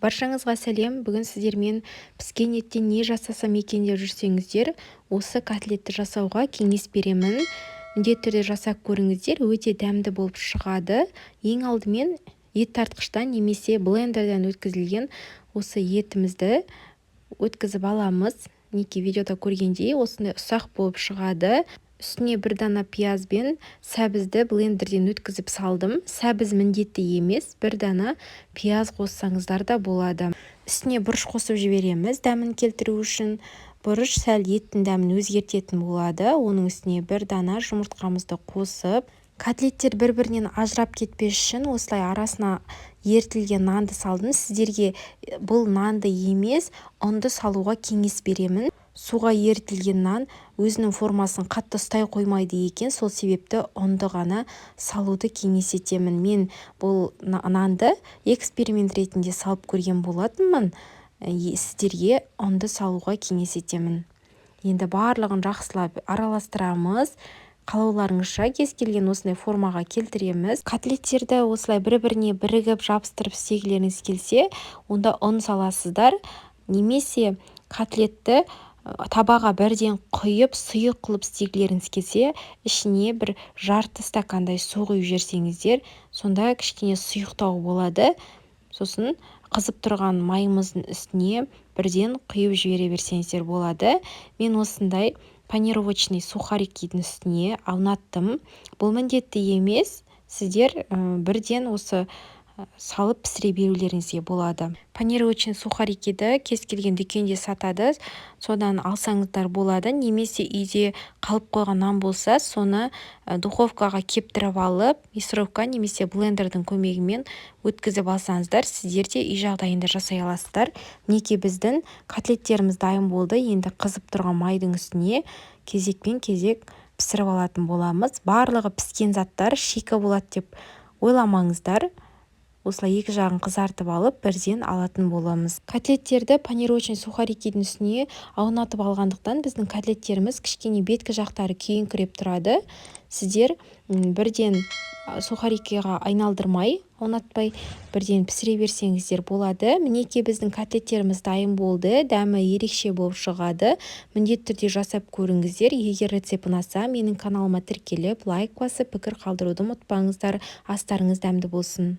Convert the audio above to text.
Баршаңызға сәлем! Бүгін сіздермен піскен еттен не жасасам екен деп жүрсеңіздер, осы котлетті жасауға кеңес беремін. Міндетті түрде жасап көріңіздер, өте дәмді болып шығады. Ең алдымен ет тартқыштан немесе блендерден өткізілген осы етімізді өткізіп аламыз. Мінекей, видеода көргендей, осындай ұсақ болып шығады. Үстіне бір дана пияз бен сәбізді блендерден өткізіп салдым. Сәбіз міндетті емес, бір дана пияз қоссаңыздар да болады. Үстіне бұрыш қосып жібереміз дәмін келтіру үшін. Бұрыш сәл еттің дәмін өзгертетін болады. Оның үстіне бір дана жұмыртқамызды қосып, котлеттер бір-бірінен ажырап кетпес үшін осылай арасына ерітілген нанды салдым. Сіздерге бұл нанды емес, ұнды салуға кеңес беремін. Суға ерітілген нан өзінің формасын қатты ұстай қоймайды екен, сол себепті ұнды ғана салуды кеңес етемін. Мен бұл нанды эксперимент ретінде салып көрген болатынмын. Сіздерге ұнды салуға кеңес етемін. Енді барлығын жақсылап араластырамыз. Қалауларыңызша кез келген осындай формаға келтіреміз. Котлеттерді осылай бір-біріне бірігіп, жабыстырып істегілеріңіз келсе, онда ұн саласыздар немесе котлетті табаға бірден құйып, сұйық қылып істегілеріңіз келсе, ішіне бір жарты стакандай су құйып жіберсеңіздер, сонда кішкене сұйықтау болады. Сосын қызып тұрған майымыздың үстіне бірден құйып жібере берсеңіздер болады. Мен осындай панировочный сухарикидің үстіне аунаттым. Бұл міндетті емес, сіздер бірден осы салып пісіре берулеріңізге болады. Панировочный сухарикиді кез келген дүкенде сатады, содан алсаңыздар болады немесе үйде қалып қойған нан болса, соны духовкаға кептіріп алып, мясорубка немесе блендердің көмегімен өткізіп алсаңыздар, сіздер де үй жағдайында жасай аласыздар. Мінекей, біздің котлеттеріміз дайын болды. Енді қызып тұрған майдың үстіне кезекпен кезек пісіріп алатын боламыз. Барлығы піскен заттар шикі болады деп ойламаңыздар. Осылай екі жағын қызартып алып, бірден алатын боламыз. Котлеттерді панировочный сухарикидің үстіне аунатып алғандықтан, біздің котлеттеріміз кішкене беткі жақтары күйіңкіреп тұрады. Сіздер бірден сухарикиға айналдырмай, аунатпай, бірден пісіре берсеңіздер болады. Мінекей, біздің котлеттеріміз дайын болды. Дәмі ерекше болып шығады, міндетті түрде жасап көріңіздер. Егер рецепт ұнаса, менің каналыма тіркеліп, лайк басып, пікір қалдыруды ұмытпаңыздар. Астарыңыз дәмді болсын!